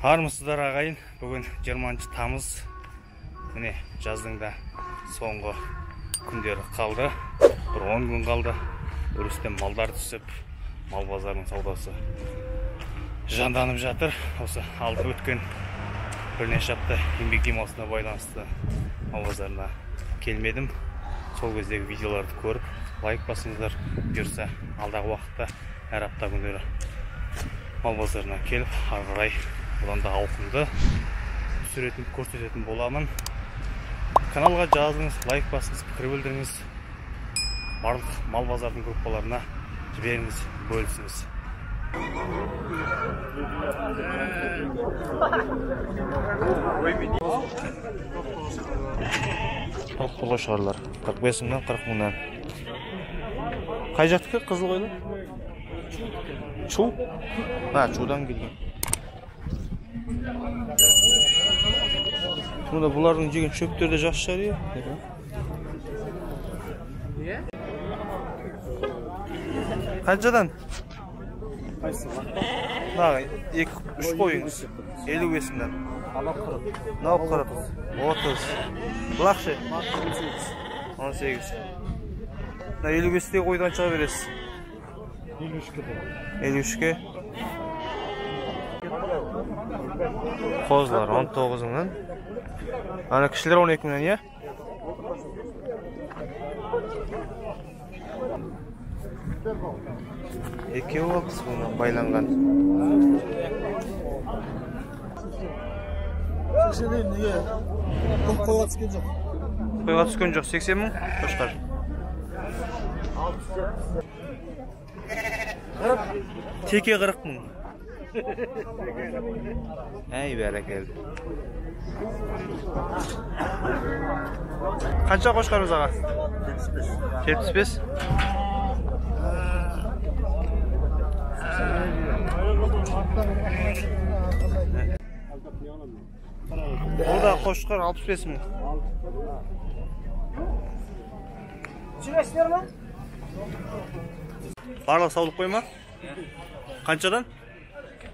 Армысыздар ағайын, бүгін 20 тамыз. Міне жаздың да соңғы күндері қалды. Бір 10 күн қалды. Өрістен малдар түсіп, мал базарының саудасы жанданып жатыр. Осы алды өткен бірнеше апта еңбек демалысына байланысты мал базарына келмедім. Сол кездегі видеоларды көріп, лайк басыңыздар. Бұйырса, алдағы уақытта әр апта күндері мал базарына келіп, ары қарай одан да ауқымды түсіретін, көрсететін боламын. Каналға жазылыңыз, лайк басыңыз, пікір білдіріңіз. Барлық мал базардың группаларына жіберіңіз, бөлісіңіз. Тоқ қошқарлар 45 мыңнан 40 мыңнан. Қай жақтікі қызыл қойлар? Шу? Ha, Чудан келген. Сонда бұлардың жеген шөптері де жақсы шығар, иә? Қаншадан? Қайсысы? Мына 2-3 қойыңыз. 55 мыңнан. Анау 40. Мынау 40. 30. Бұлақ ше? 18. 18. Мына 55-тегі қойды қаншаға бересіз? 53-ке. 53-ке. Қозылар 19 мыңнан. Ана кішілер 12 мыңнан, иә? Екеуі 60 мыңнан байланған. 80 неге? Бұл қойға түскен жоқ. Қойға түскен жоқ, 80 мың қошқар. Теке 40 мың. Әй, бәрекелді. Қанша қошқарымыз аға? 75. 75? Бұл да қошқар 65 мың. Түсіресіздер ме? Барлық саулық қой ма? Қаншадан?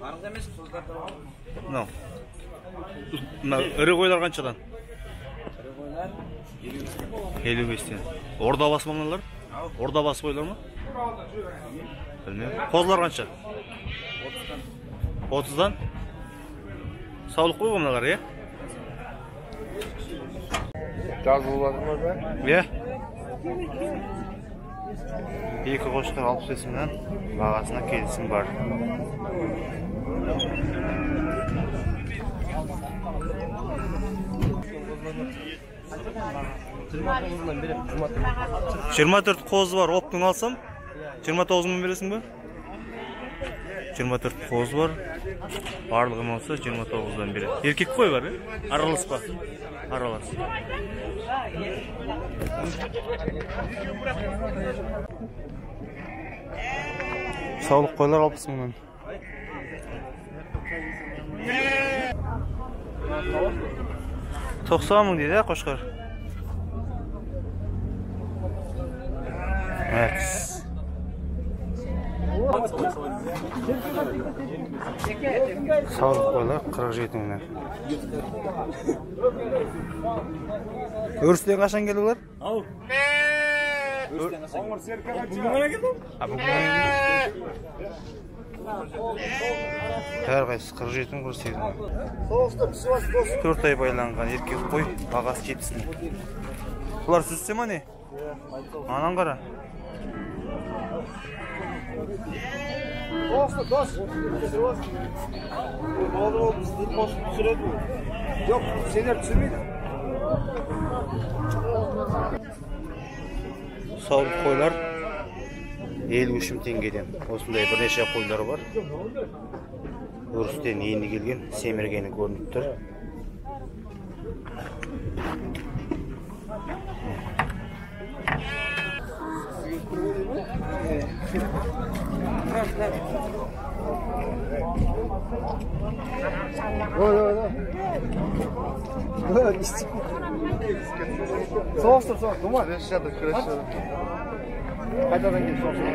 Барлық емес, қоздар да бар. Мынау. Мынау ірі қойлар қаншадан? Ірі қойлар 55-тен. 55-тен. Ордабасы ма мыналар? Ордабасы қойлар ма? Білмеймін. Қозылар қанша? 30-дан. 30-дан? Саулық қой ғой мыналар, иә? Жазылып ма бәрі? Иә. Екі қошқар 65 мыңнан, бағасына келісім бар. Жиырма төрт қозы бар, оптың алсам, 29 мың бересің бе? 24 қозы бар, барлығын алса 29-дан береді. Еркек қой бар, аралас па? Аралас. Саулық қойлар 60 мыңнан. 90 мың дейді, қошқар. Саулық қойлар 47 мыңнан. Өрістен қашан келді олар? Ау. Бүгін ғана келді? Бүгін ғана келді. Әрқайсысы 47 мың, 48 мың. 4 ай байланған еркек қой, бағасы 70 мың. Бұлар сүзсе ма не? Анан қара. Жоқ, сендер түсірмейді. Саулық қойлар 53 мың теңгеден. Осындай бірнеше қойлар бар. Өрістен енді келген, семіргені көрініп тұр. Соғыстыр, соғыстыр. Думай. Қайтадан келіп соғыстыр.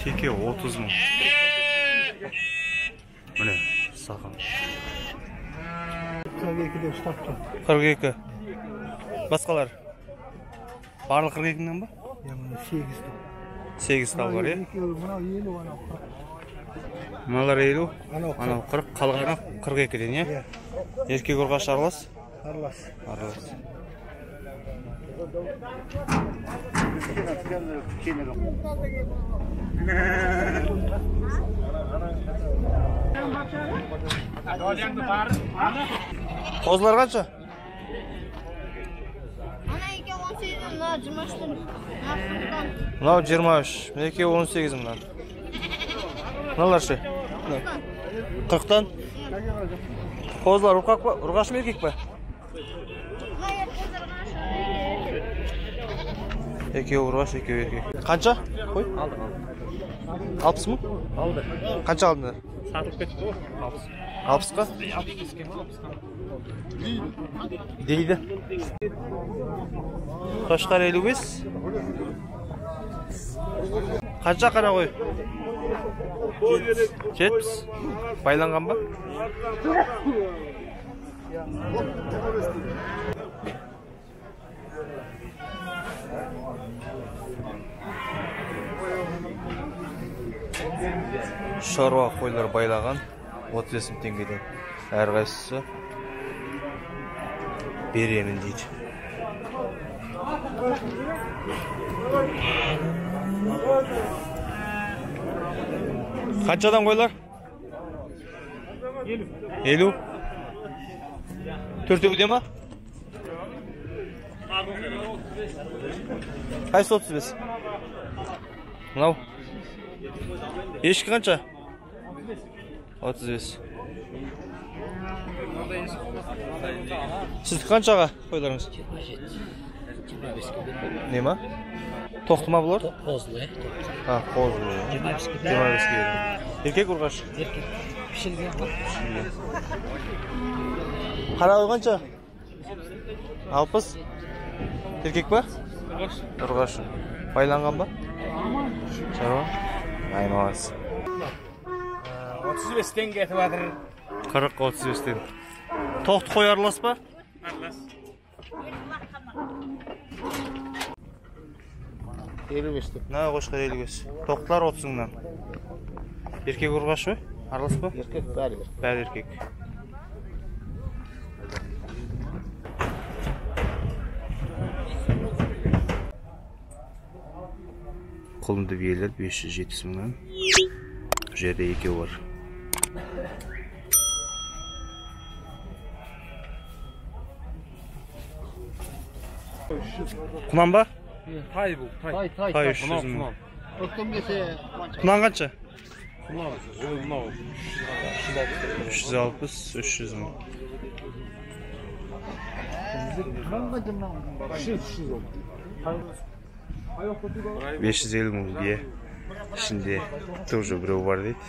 Теке 30 мың. Міне, сақын. 42-де ұстап тұр. 42. Басқалар? Барлық 42-нен ба? Иә, мына 8 тал. 8 тал бар, иә? Мынау 50, анау 40. Мыналар 50, анау 40, қалғаны 42-ден, иә? Еркек ұрғашы аралас? Аралас. Аралас. Қозылар қанша? Ана екеуі 18, мынау 23-тен. Мынау 23, мына екеуі 18 мынау. Мыналар ше? 40-тан? Қозылар ұрғаш па? Ұрғаш па, еркек па? Екеуі ұрғаш, екеуі еркек. Қанша? Қой. 60 мың? Алды. Қанша алдыңдар? Сатылып кетті ғой. 60. 60-қа? 65-ке ма? 60-қа. Дейді. Қошқар 55. Қанша қара қой? 70. Байланған ба? Шаруа қойлар байлаған 35 мың теңгеден. Әрқайсысы беремін дейді. Қаншадан қойлар? 50. Төртеуде ма? Қайсы 35? Мынау? Ешкі қанша? 35. Сіздікі қаншаға қойларыңыз? 27. Не ма? Тоқты ма бұлар? Қозылы. Ha, қозылы. 25-ке. 25-ке. Еркек ұрғаш? Еркек. Пішілген ғой. Қара қой қанша? 60. Еркек па? Ұрғаш. Ұрғаш. Байланған ба? Шаруа? Аймаласы. 35-тен кетіп жатыр. 40-35-тен. Тоқты қой аралас па? Аралас. 55-тен. Мына қошқар 55. Тоқтылар 30 мыңнан. Еркек ұрғашы ба? Аралас па? Еркек бәрі. Бәрі еркек. Құлынды биелер 570 мыңнан. Бұл жерде екеу бар. Құнан ба? Тай бұл, тай. Тай 300 мың. Құнан қанша? Құнан, мынау 360, 300 мың. 550 мың бие. Ішінде тоже біреу бар дейді.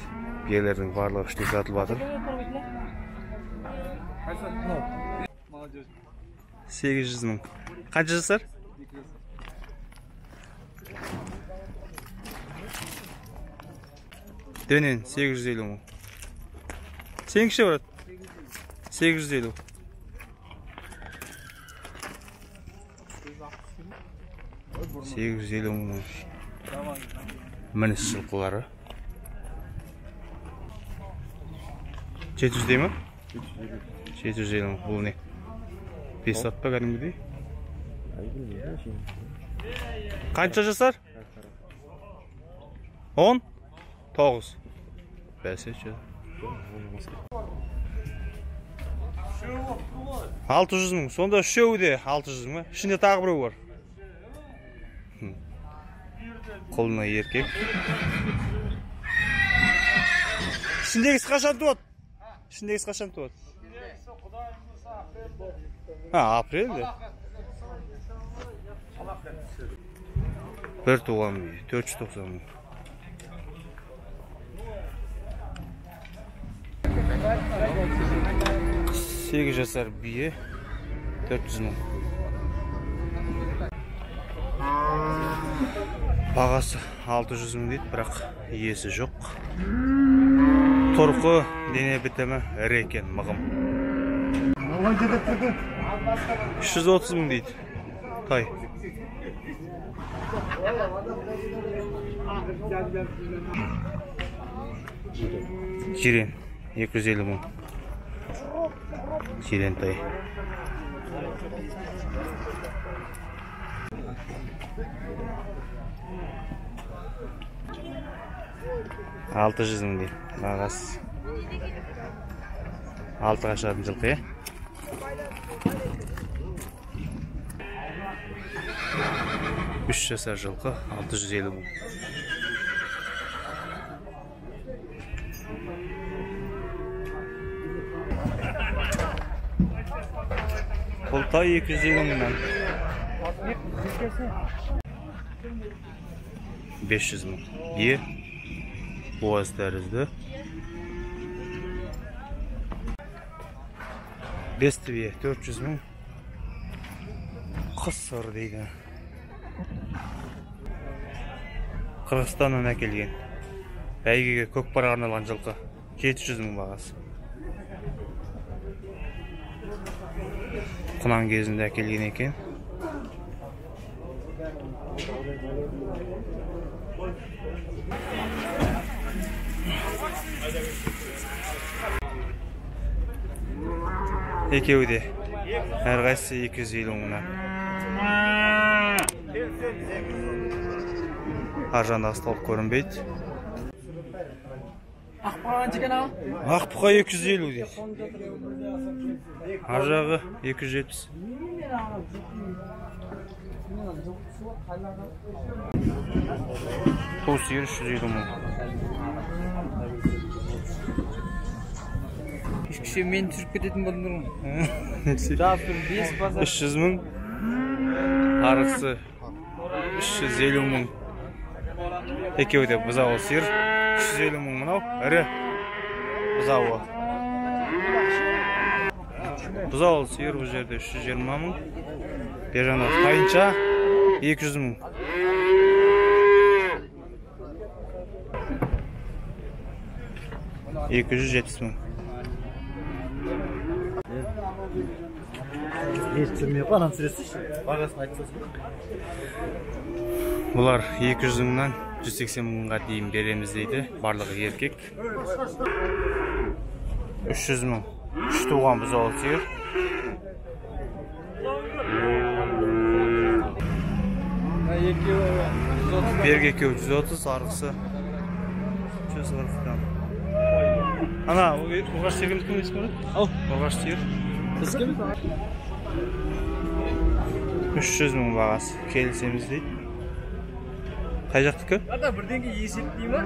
Биелердің барлығы үштен сатылып жатыр. 800 мың. Қанша жасар? Дөнен 850 мың. Сенікі ше, брат? 850. 850 мың. Мініс жылқылары. 700 дей ма? 750 мың. Бұл не? 5 ат па кәдімгідей? Қанша жасар? 10? 9. Бәсе, 600 мың. Сонда үшеуі де 600 мың. Ішінде тағы біреу бар. Құлыны еркек. Ішіндегісі қашан туады? Ішіндегісі қашан туады? Ha, апрельде. Бір туған 490 мың. 8 жасар бие 400 мың. Бағасы 600 мың дейді, бірақ иесі жоқ. Тұрқы, дене бітімі ірі екен, мығым. 330 мың дейді. Тай. Жирен 250 мың. Жирен тай. 600 мың дейді бағасы. 6-ға шығатын жылқы, е? 3 жасар жылқы 650 мың. Бұл тай 250 мыңнан. 500 мың. Бие буаз тәрізді. 5 бие 400 мың. Қысыр дейді. Қырғызстаннан әкелген. Бәйгеге көкпарға арналған жылқы. 700 мың бағасы. Құнан кезінде әкелген екен. Екеуі де әрқайсысы 250 мыңнан. Ар жағындағы столб көрінбейді. Ақбұқа 250 дейді. Ар жағы 270. Ту сиыр 350 мың. Кеше мен түсіріп кететін болдым ғой. 300 мың. Арғысы 350 мың. Екеуі де бұзауы сиыр. 350 мың мынау ірі бұзауы. Бұзауы сиыр бұл жерде 320 мың. Бер жағында тайынша 200 мың. 270 мың. Бұлар 200 мыңнан 180 мыңға дейін береміз дейді. Барлығы еркек. 300 мың. 3 туған бұзауы сиыр. Бергі екеуі 130, арғысы 140-тан. Ана, ұрғаш сиыр кімдікі емес пе? Ау, ұрғаш сиыр. 300 мың бағасы. Келісеміз дейді. Қай жақтікі? Ата, бірдеңе есептей ма?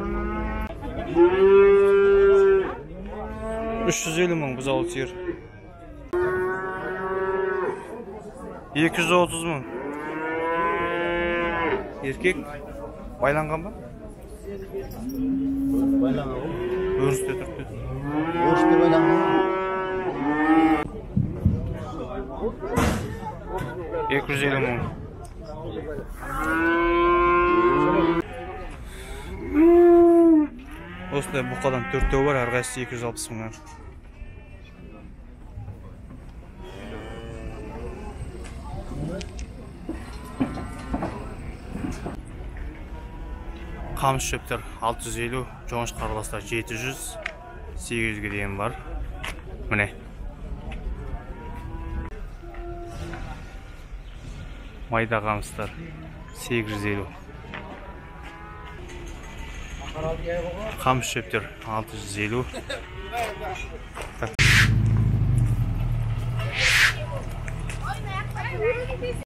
350 мың бұзауы сиыр. 230 мың. Еркек байланған ба? Байланған ғой. Өрісте тұрып кетті. Өрісте байланған. 250 мың. Осындай бұқадан төртеу бар, әрқайсысы 260 мыңнан. Қамыс шөптер 650, жоңышқа араластар 700, 800-ге дейін бар. Міне. Майда қамыстар 850. Қамыс шөптер 650.